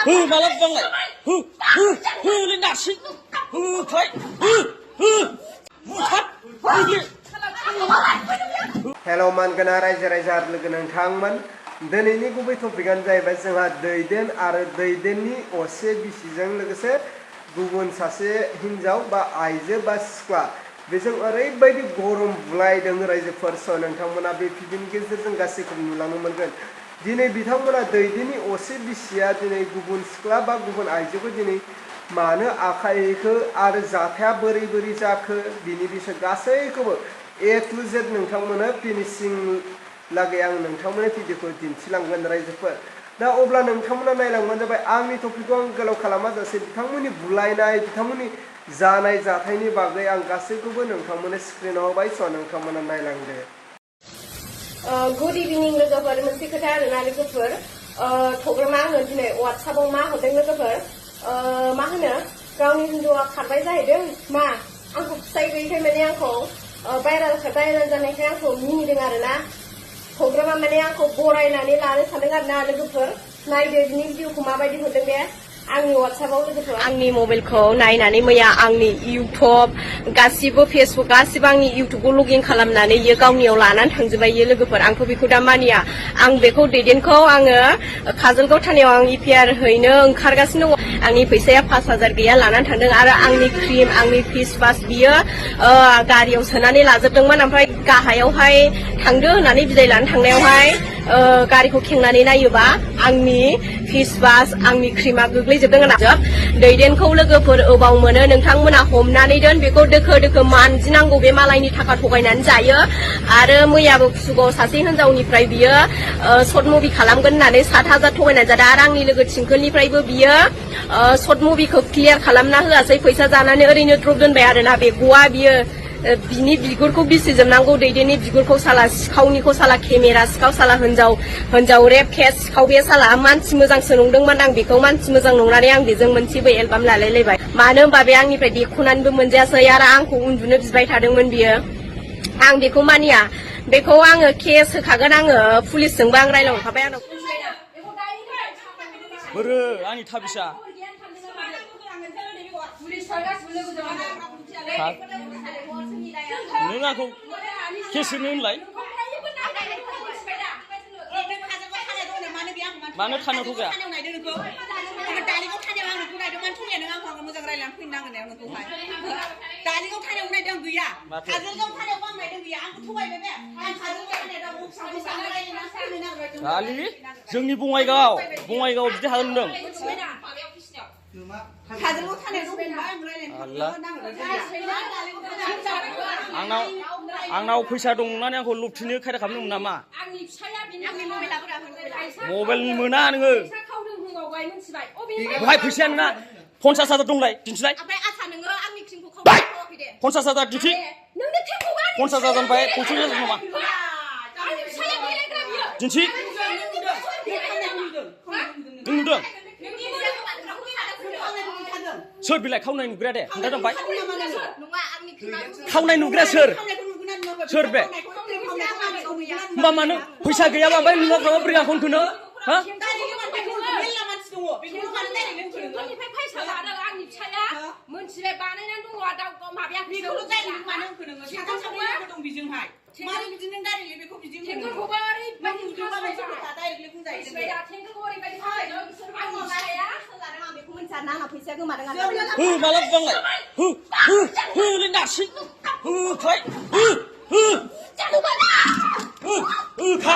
माला बांलाय ले नारसिं खाय हेलो मानगोना रायजो राजा लोगो नोंथांमोन दिनैनि गुबै टपिकआनो जाहैबाय जोंहा दैदेन आरो दैदेननि असे बिसिजों लोगोसे गुबुन सासे हिनजाव बा आइजो बा सिख्ला बेजों ओरैबायदि गरम बुलायदों रायजोफोर स नोंथांमोना बे भिडिअनि गेजेरजों गासैखौबो नुलांनो मोनगोन। दिनै बिथांमोना दैदेननि असे बिसिया दिनै गुबुन सिख्ला बा गुबुन आइजोखौ दिनै मानो आखाइ होखो आरो जाथाया बोरै बोरै जाखो बिनि बिसय गासैखौबो ए टु जेड नोंथांमोनो फिनिशिं लागै आं नोंथांमोननो भिडिअखौ दिन्थिलांगोन रायजोफोर। दा अब्ला नोंथांमोना नायलांबानो जाबाय। आंनि टपिकखौ आं गोलाव खालामाजासे बिथांमोननि बुलायनाय बिथांमोननि जानाय जाथायनि बागै आं गासैखौबो नोंथांमोननो स्क्रिनाव होबाय स नोंथांमोना नायलांदो। गुड इभिनिं लोगोफोर मोनसे खोथा आरोना लोगोफोर प्रग्रामा आङो दिनै वाट्सएपआव मा हरदों लोगोफोर मा होनो गावनि हिन्जावआ खारबाय जाहैदों मा आंखौ फिसाय गैयैखाय माने आंखौ भाइराल जानायखाय आंखौ मिनिदों आरोना प्रग्रामा माने आंखौ बरायनानै लानो सानदों आरोना लोगोफोर। नायदो बिनि भिडिअखौ माबायदि हरदों बे आंनि वाट्सएपआव लोगोफोर। आंनि मबाइलखौ नायनानै मैया आंनि इउटुब गासिबो फेसबुक गासिबो आंनि इउटुबखौ लगइन खालामनानै इयो गावनियाव लानानै थांजोबबाय इयो लोगोफोर। आंथ' बेखौ दा मानिया। आं बेखौ दैदेनखौ आङो काजलगाव थानायाव आं इपिआर हैनो ओंखारगासिनो दङ। आंनि फैसाया 5000 गैया लानानै थांदों आरो आंनि क्रिम आंनि फेस वास बियो गारियाव सोनानै लाजोबदोंमोन। ओमफ्राय गाहायावहाय थांदो होननानै बिदाय लानो थांनायावहाय गारिखौ खेंनानै नायोबा आंनि फेस वास आंनि क्रिमा गोग्लैजोबदों होनना दैदेनखौ लोगोफोर अबाव मोनो नोंथांमोना हमनानै दोन बेखौ दोखो दोखो मानजिनांगौ। बे मालायनि थाखा थगायनानै जायो। आरो मैयाबो कुसुगाव सासे हिनजावनिफ्राय बियो सर्ट मुभि खालामगोन होननानै 7000 थगायनानै जादों आरो आंनि लोगो थिंखोलनिफ्रायबो बियो सर्ट मुभिखौ क्लियार खालामना होआसै फैसा जानानै ओरैनो द्रप दोनबाय आरोना बे गवा बियो बिनि बिगुरखौ बिसिजोबनांगौ दैदेननि बिगुरखौ साला सिखावनिखौ साला केमेरा सिखाव साला हिनजाव रेप केस सिखाव बे साला मानसि मोजांसो नंदोंमोन। आं बेखौ मानसि मोजां नंनानै आं बेजों मोनसेबो एलबाम लालायलायबाय। मानो होनबा बे आंनिफ्राय देख'नानैबो मोनजायासै आरो आंखौ उन्दुनो बिबाय थादोंमोन बियो। आं बेखौ मानिया। बेखौ आङो केस होखागोन आङो पुलिसजोंबो आं रायलायहरखाबाय। आंनाव बोरो आंनि थाबिसा नों आंखौ केस होनो होनलाय मानो थानायाव थगाया जोंनि बङाइगाव बिदि हागोन होनदों। आंनाव फैसा दं होननानै आंखौ लुथिनो खायदा खालामदोंमोन नामा? मबाइल मोना नोङो बहाय फैसाया नोंना 50000 दंलाय दिन्थिलाय 50000 दिन्थि 50000 ओमफ्राय 50000 नामा दिन्थि नों नुदों सोर बिलाय खावनाय नुग्राया दे खोन्थादों ओमफ्राय खावनाय नुग्राया सोर बे होमबा मानो फैसा गैयाबा ओमफ्राय नोंनाव बोरै आंखौ होनो हा माला बांलाय ले नारसिं खाय खा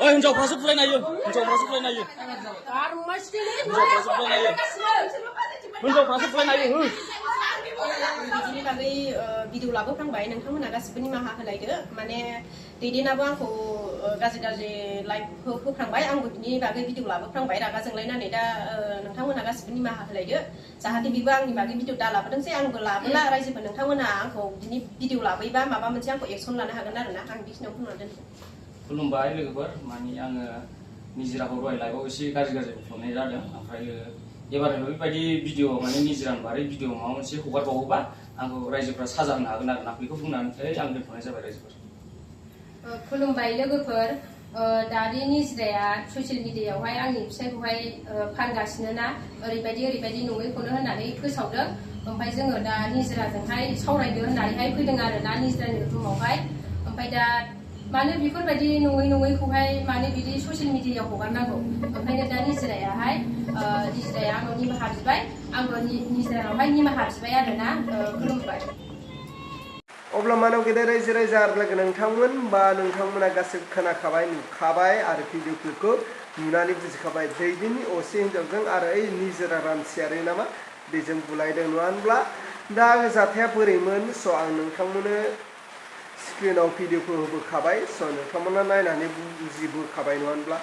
हिनजावफ्रासो बुलायनो हायो हिनजावफ्रासो बुलायनो हायो बिदिनि बागै भिडिअ लाबोफ्रांबाय नोंथांमोना गासिबो निमाहा होलायदो। माने दैदेनाबो आंखौ गाज्रि लाइफ होफ्रांबाय आंबो बिनि बागै भिडिअ लाबोफ्रांबाय रागा जोंलायनानै। दा नोंथांमोना गासिबो निमाहा होलायदो जाहाथे बेबो आंनि बागै भिडिअ दा लाबोदोंसै आंबो लाबोला रायजोफोर नोंथांमोना आंखौ बिनि भिडिअ लाबोयोबा माबा मोनसे आंखौ एक्सन लानो हागोन आरोना आं बेखिनियाव बुंना दोनसै। खुलुमबाय लोगोफोर माने आङो निजराखौ दहाय लाइभआव एसे गाज्रि बुंहरनाय जादों। ओमफ्राय एबार बेबायदि भिडिअ माने निजोरानि बारै भिडिअ माबा मोनसे हगारबावोबा आंखौ रायजोफ्रा साजा होनो हागोन आरोना बेखौ बुंनानै आं दोनथ'नाय जाबाय रायजोफोर। खुलुमबाय लोगोफोर, दानि निजराया ससियेल मिडियायावहाय आंनि फिसायखौहाय फानगासिनो ना ओरैबायदि नङैखौनो होननानै फोसावदों। ओमफ्राय जोङो दा निजराजोंहाय सावरायनो होननानैहाय फैदों आरो ना निजरानि रुमावहाय। ओमफ्राय दा मानो बेफोरबायदि नङैखौहाय मानो बिदि ससियेल मिडियायाव हगारनांगौ, ओंखायनो दा निजराया आंनाव निमाहा बिबाय, आंबो निजरानावहाय निमाहा बिबाय आरो ना। खुलुमबाय। अब्ला मानव गेदेर रायजो राजा लोगो नोंथांमोन बा नोंथांमोना गासैबो खोनाखाबाय नुखाबाय आरो भिडिअफोरखौ नुनानै बुजिखाबाय दैदेननि असे हिनजावजों आरो ओइ निजोरा रामसियारि नामा बेजों बुलायदों नङा होनब्ला। दा जाथाया बोरैमोन स' आं नोंथांमोननो स्क्रिनाव भिडिअखौ होबोखाबाय, स' नोंथांमोना नायनानै बुजिबोखाबाय नङा होनब्ला।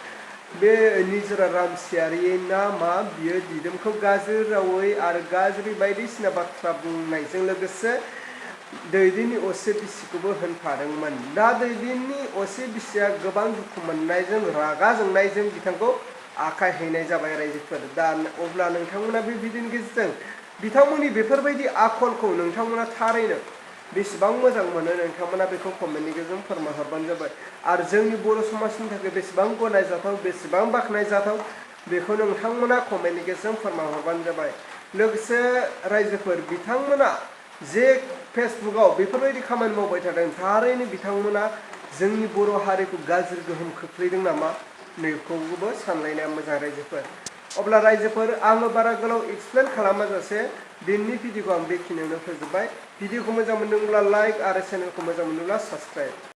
बे निजोरा रामसियारि ना मा बियो दिदोमखौ गाज्रि रावै आरो गाज्रि बायदिसिना बाथ्रा बुंनायजों लोगोसे दैदेननि असे बिसिखौबो होनफादोंमोन। दा दैदेननि असे बिसिया गोबां दुखु मोननायजों रागा जोंनायजों बिथांखौ आखाय हैनाय जाबाय रायजोफोर। दा अब्ला नोंथांमोना बे भिडिअनि गेजेरजों बिथांमोननि बेफोरबायदि आखलखौ नोंथांमोना थारैनो बेसेबां मोजां मोनो नोंथांमोना बेखौ कमेन्टनि गेजेरजों फोरमायहरबानो जाबाय। आरो जोंनि बर' समाजनि थाखाय बेसेबां गनायजाथाव बेसेबां बाख्नायजाथाव बेखौ नोंथांमोना कमेन्टनि गेजेरजों फोरमायहरबानो जाबाय। लोगोसे रायजोफोर बिथांमोना जे फेसबुकाव बेफोरबायदि खामानि मावबाय थादों थारैनो बिथांमोना जोंनि बर' हारिखौ गाज्रि गोहोम खोख्लैदों नामा नैखौबो सानलायनाया मोजां रायजोफोर। अब्ला रायजोफोर आङो बारा गोलाव एक्सप्लेन खालामाजासे दिनैनि भिडिअखौ आं बेखिनियावनो फोजोबबाय। भिडिअखौ मोजां मोनदोंब्ला लाइक आरो चेनेलखौ मोजां मोनदोंब्ला साबस्क्राइब।